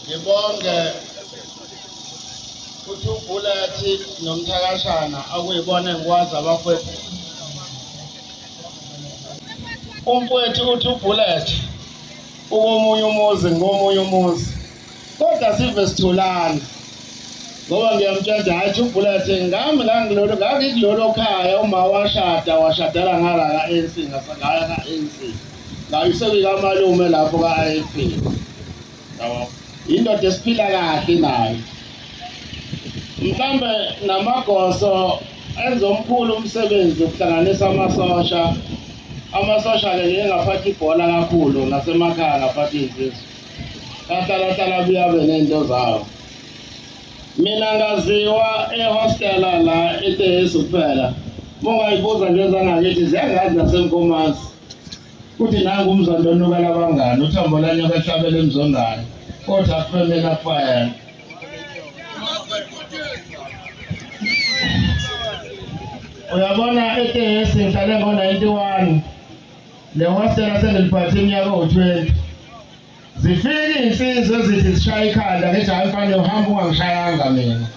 Ngibonge ukuthi uBullet noMthakashana akuyibona engikwazi abafowethu. Umfowethu uthi uBullet ukomunye umuzi ngomunye umuzi. Kodwa sive sitholana. Ngoba ngiyamtshela hayi uBullet ngami ngangilolo ngangikulolo khaya uma washada washadela ngala ka-ANC ngasangaya ka-ANC. Ngayisekika malume lapho ka-IFP. Yabo. Indoda esiphila kahle nayo. Mhlambe namagoso enza omkhulu umsebenzi ukuhlanganisa amasosha. Amasosha ke ngeke ngaphatha ibhola kakhulu nasemakhaya ngaphatha insizwa. Kahlala hlala buyabe nento zawo. Mina ngaziwa ehostela la eThesu kuphela. Mungayibuza nje zangakithi ziyangazi naseMkomazi. Kuthi nangu umzondo onukela abangani, uthambo lanyoka ehlabela emzondane. Kodwa akufemela kufayela. Uyabona eThesu ngihlale ngo-91. Le hostela sengiliphathe iminyaka ewu-20. Zifike iy'nsizwa ezithi zishaya ikhanda ngithi hayi mfana uhamba ungangishayanga mina.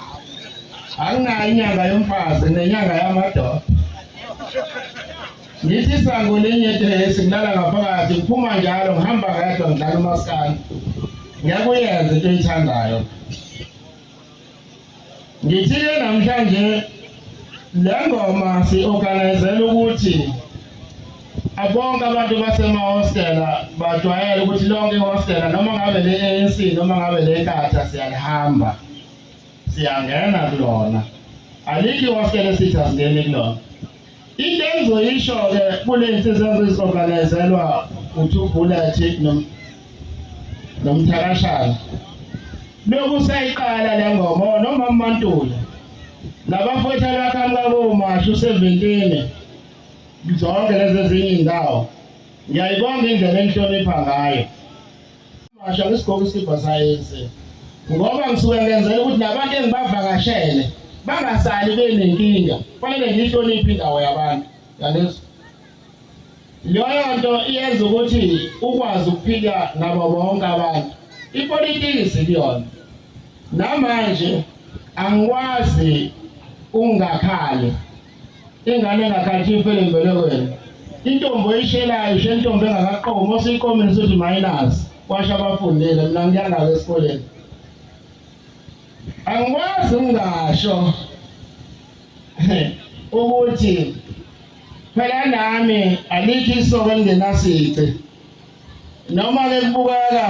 Anginayo inyanga yomfazi nenyanga yamadoda. Ngithi isango linye eThesi ngilala ngaphakathi ngiphuma njalo ngihamba ngedwa ngidlala umaskandi. Ngiyakuyenza into oyithandayo. Ngithi-ke namhlanje le ngoma si-organizela ukuthi abonke abantu basemahostela bajwayele ukuthi lonke ihostela noma ngabe le-ANC noma ngabe le Nkatha siyalihamba siyangena kulona alikho ihostela esithi asingeni kulona. Into engizoyisho-ke kule nsizwa ezizoorganizelwa uTwo Bullet noMthakashana lokhu sayiqala le ngoma noma Mantula nabafowethu abaqhamuka komashu 17 zonke lezi ezinye iy'ndawo ngiyayibonga indlela enihlonipha ngayo. Masha ngisigqoka isikibha sayensi ngoba ngisuke ngenzela ukuthi nabantu engibavakashele bangasali benenkinga, kufanele ngiyihloniphe indawo yabantu. Yalezo leyo nto iyenza ukuthi ukwazi ukuphila nabo bonke abantu. Ipolitiki sikuyona namanje, angikwazi ungakhali ingane engakhathi ifele embelekweni. Intombi oyishelayo ishe intombi engakaqomi, osiyiqomile sithi minus kwasho abafundile. Mina ngiyangaka esikoleni angikwazi ngingasho ukuthi phela nami alikho isoko elingenasici noma ke kubukeka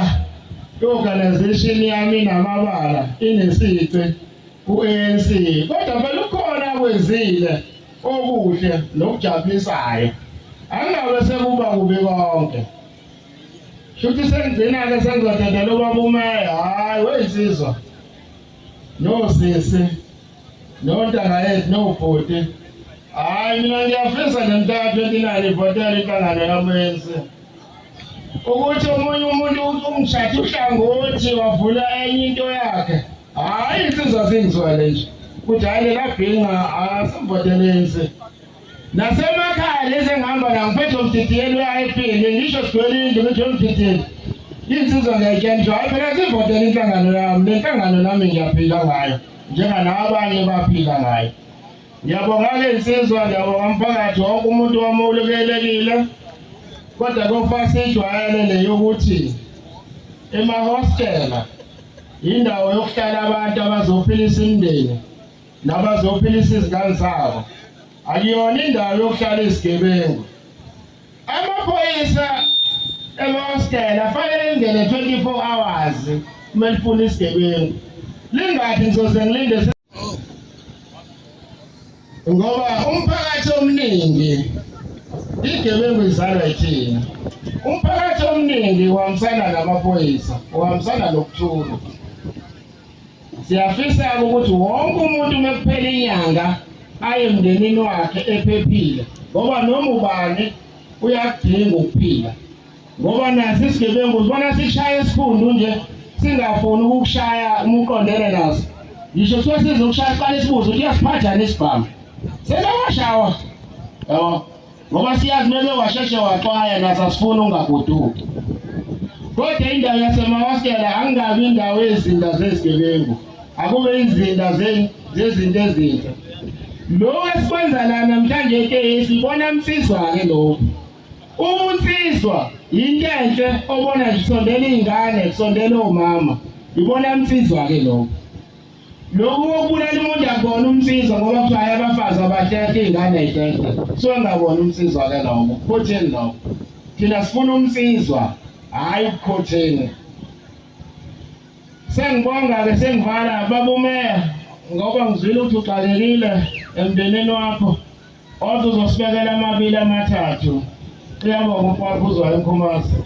i-organization yami inamabala inesici ku-ANC, kodwa phela ukhona akwenzile okuhle nokujabulisayo, angabe sekuba kubi konke. Shuthi sengigcina-ke sengizodedela ubaba umeya. Hhayi weyinsizwa nosisi nontanga yethu nobhuti, hhayi mina ngiyafisa nje mhlaka 29 ivotele inhlangano yami ukuthi omunye umuntu ungishayhe uhlangothi wavula enye into yakhe. Hhayi insizwa singizwele nje ukuthi hhayi lela bhinqa asimvoteleni. Nasemakhaya lezi engihamba la ngiphethe umdidiyeli we-IFP, ngisho sigcwele indlu ngithi umdidiyeli insizwa ngiyayitshela nje, hhayi phela sivotele inhlangano yami, le nhlangano nami ngiyaphila ngayo njenganabanye baphila ngayo. Ngiyabonga-ke insizwa, ngiyabonga umphakathi wonke umuntu wamukelekile, kodwa kofa siyijwayele le yokuthi emahostela indawo yokuhlala abantu abazophilisa imindeni nabazophilisa izingane zabo, akuyona indawo yokuhlala izigebengu. Amaphoyisa emahostela afanele lingene 24 hours uma lifuna isigebengu, lingathi ngizoze ngilinde, ngoba umphakathi omningi igebengu izalwa yithina. Umphakathi omningi uhambisana namaphoyisa, uhambisana nokuthula. Siyafisa ukuthi wonke umuntu uma kuphela inyanga aye emndenini wakhe ephephile, ngoba noma ubani uyakudinga ukuphila, ngoba naso isigebengu uzibona sishaya esikhundu nje singafuni ukukushaya uma uqondene naso. Ngisho kuthiwa sizokushaya siqale sibuze ukuthi uyasiphathani isibhamu, sebewashawa yabo, ngoba siyazi mebe washeshe waxwaya naso asifuni ungagoduki. Kodwa indawo yasemahostela angabi indawo yezinda zezigebengu, akube izinda zezinto ezinhle. Lokhu esikwenza la namhlanje ke sibona msizwa-ke lokhu. Ubunsizwa yinto enhle obona nje kusondela iy'ngane kusondela omama, ibona msizwa-ke lokhu. Lokhu kokubulala umuntu akubona umsizwa ngoba kuthiwa hhayi abafazi abahlehle iy'ngane ayihlehle. Suke ngabona umsizwa-ke lokho, ukukhotheni lokho. Thina sifuna umsizwa, hhayi ukukhotheni. Sengibonga-ke sengivala baba umeya ngoba ngizwile ukuthi uxakekile emndenini wakho. Kodwa uzosibekela amabili amathathu. Uyabonga umfowethu uzwayo eNkomazi.